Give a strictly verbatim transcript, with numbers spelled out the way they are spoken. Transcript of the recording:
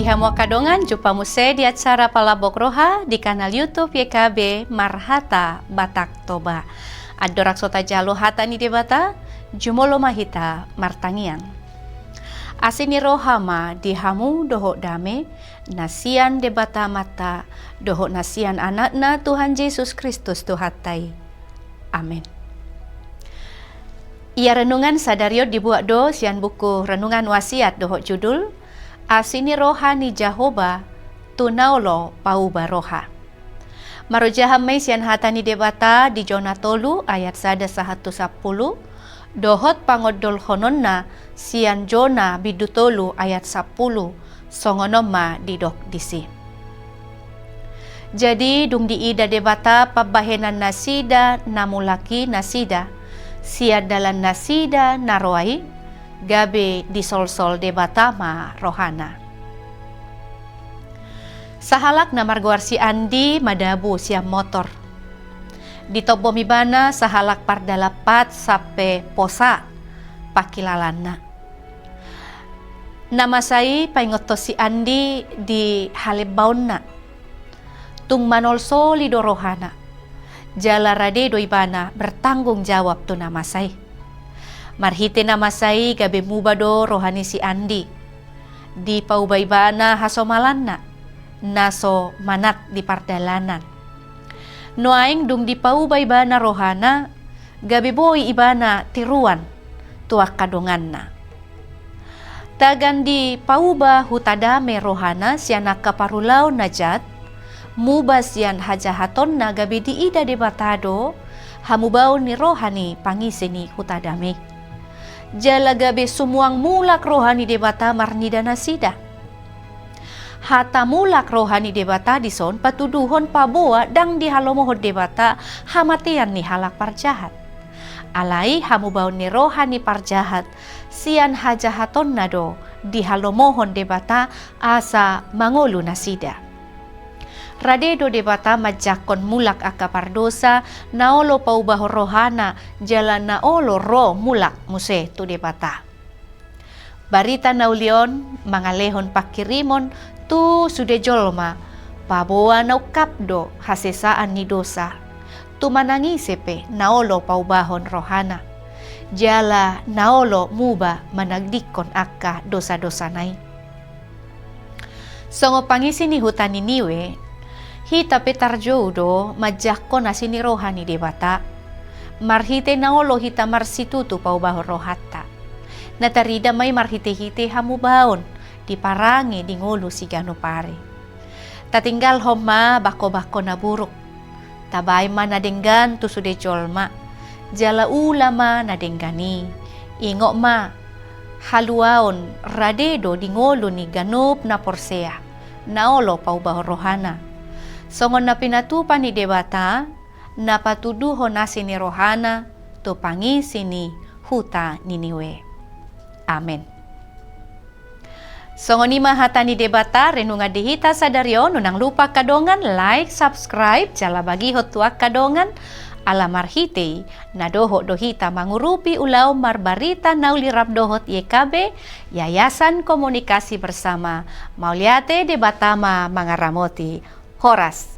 Di hamu angka dongan, jumpa muse di acara Palambok Roha di kanal YouTube Y K B Marhata Batak Toba. Andorang so tajalo hata ni Debata, jumolo ma hita martangiang. Asi ni roha ma di hamu dohot dame, na sian Debata Amanta, dohot na sian Anakna Tuhan Jesus Kristus Tuhanta i. Amen. Ia renungan sadari on dibuat do sian buku Renungan Wasiat dohot judul Asi ni roha ni Jahowa tu na olo pauba roha. Marojahan ma i sian hata ni Debata di Jona tolu ayat sada sahat tu sampulu, dohot pangondolhononna sian Jona bindu tolu ayat sampulu, songon on ma didok disi. Jadi, dung diida Debata pambahenan nasida na mulak i nasida, sian dalan nasida na roa i, gabe disolsol Debata ma rohana. Sahalak na margoar si Andi madabu sian motor. Ditombom ibana sahalak pardalapan sampe posa pangkilalaanna. Na masa i paingothon si Andi di halembaonna. Tung manolsoli do rohana. Jala rade do ibana bertanggung jawab tu na masa i. Marhite na masa i gabe muba do roha ni si Andi. Dipauba ibana hasomalanna, na so manat di pardalanan. Nuaeng dung dipauba ibana rohana, gabe boi ibana tiruan tu angka donganna. Tagan dipauba huta dame rohana sian angka parulaon na jat, muba sian hajahatonna gabe diida Debata do hamubaon ni roha ni pangisi ni huta dame. Jala gabe sumuang mulak roha ni Debata marnida nasida. Hata mulak roha ni Debata dison patuduhon paboa ndang dihalomohon Debata hamatean ni halak parjahat. Alai hamubaon ni roha ni parjahat sian hajahatonna do dihalomohon Debata asa mangolu nasida. Rade do Debata manjangkon mulak angka pardosa na olo paubahon rohana jala na olo ro mulak muse tu Debata. Barita na uli on mangalehon pangkirimon tu sude jolma, paboa na ungkap do hasesaan ni dosa, tu manang ise pe na olo paubahon rohana, jala na olo muba managdingkon angka dosa-dosana i. Songon pangisi ni huta Niniwe, hita pe tarjou do manjangkon asi ni roha ni Debata. Marhite na olo hita marsitutu paubahon rohanta. Na tarida ma i marhite-hite hamubaon, diparange di ngolu siganup ari. Tatinggalhon ma bangko-bangko na buruk. Tabaen ma na denggan tu sude jolma, jala ula ma na denggan i. Ingot ma, haluaon rade do di ngolu ni ganup na porsea, na olo paubahon rohana. Songon na pinatupa ni Debata, na patuduhon asi ni rohana tu pangisi ni huta Niniwe. Amen. Songon i ma hata ni Debata renungan di hita sadari on. Unang lupa angka dongan, like, subscribe, jala bagihon tu angka dongan. Ala marhite i, na dohot do hita mangurupi ulaon marbarita na uli rap dohot Y K B, Yayasan Komunikasi Bersama. Mauliate, Debata ma mangaramoti. Horas.